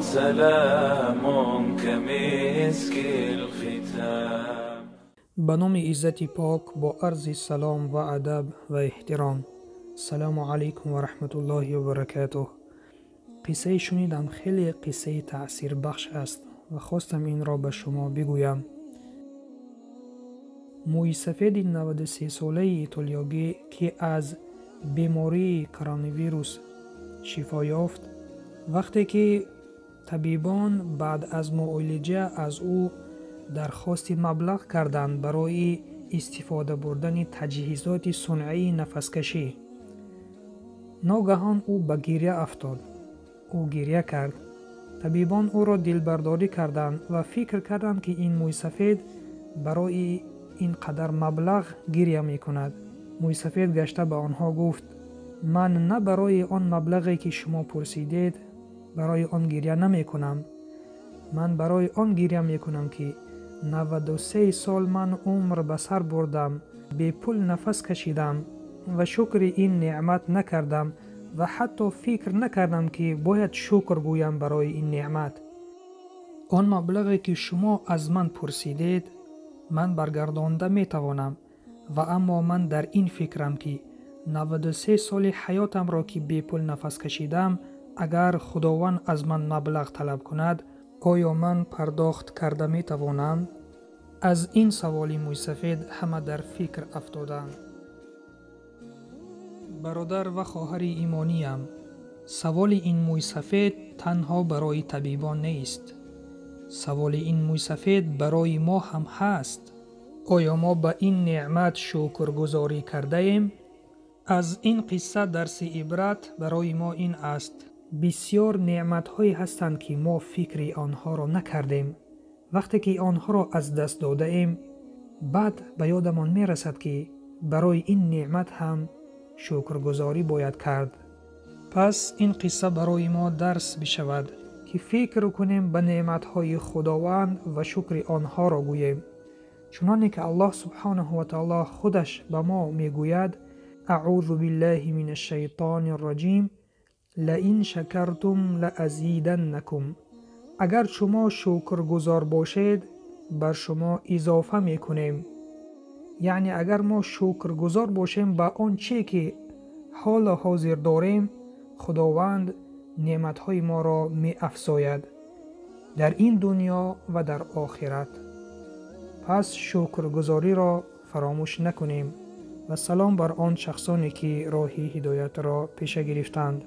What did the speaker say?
سلام كمسك الختام. Ба номи Иззати Пок, бо арзи салом ва адаб ва эҳтиром. Салому алайкум ва раҳматуллоҳи ва баракатуҳ. Қиссаи шунидам хеле қиссаи таъсирбахш аст ва хостам инро ба шумо бигӯям. Мӯйсафеди 93-солаи итолиёгӣ, ки аз бемории коронавирус шифо ёфт, вақте ки табибон баъд аз муолиҷа аз ӯ дархости маблағ карданд барои истифода бурдани таҷҳизоти сунъии нафаскашӣ, ногаҳон ӯ ба гиря афтод. Ӯ гиря кард. Табибон ӯро дилбардорӣ карданд ва фикр карданд, ки ин мӯйсафед барои ин қадар маблағ гиря мекунад. Мӯйсафед гашта ба онҳо гуфт: ман на барои он маблағе, ки шумо пурсидед, барои он гиря намекунам. Ман барои он гиря мекунам, ки 93 сол ман умр ба сар бурдам, бепул нафас кашидам ва шукри ин неъмат накардам ва ҳатто фикр накардам, ки бояд шукр гӯям барои ин неъмат. Он маблағе, ки шумо аз ман пурсидед, ман баргардонда метавонам, ва аммо ман дар ин фикрам, ки 93 соли ҳаётамро, ки бепул нафас кашидам, агар Худованд аз ман маблағ талаб кунад, оё ман пардохт карда метавонам? Аз ин саволи мӯйсафед ҳама дар фикр афтоданд. Бародар ва хоҳари имониям, саволи ин мӯйсафед танҳо барои табибон нест. Саволи ин мӯйсафед барои мо ҳам ҳаст. Оё мо ба ин неъмат шукргузорӣ кардаем? Аз ин қисса дарси ибрат барои мо ин аст: бисёр неъматҳое ҳастанд, ки мо фикри онҳоро накардем. Вақте ки онҳоро аз даст додаем, баъд ба ёдамон мерасад, ки барои ин неъмат ҳам шукргузорӣ бояд кард. Пас ин қисса барои мо дарс бишавад, ки фикр кунем ба неъматҳои Худованд ва шукри онҳоро гӯем. Чуноне ки Аллоҳ субҳонаҳу ва таоло худаш ба мо мегӯяд: аъузу биллаҳи мин ашшайтони рраҷим, лаин шакартум лаазиданнакум. Агар шумо шукргузор бошед, бар шумо изофа мекунем. Яъне агар мо шукргузор бошем ба он чие, ки ҳоло ҳозир дорем, Худованд неъматҳои моро меафзояд дар ин дунё ва дар охират. Пас шукргузориро фаромӯш накунем ва салом бар он шахсоне, ки роҳи ҳидоятро пеша гирифтанд.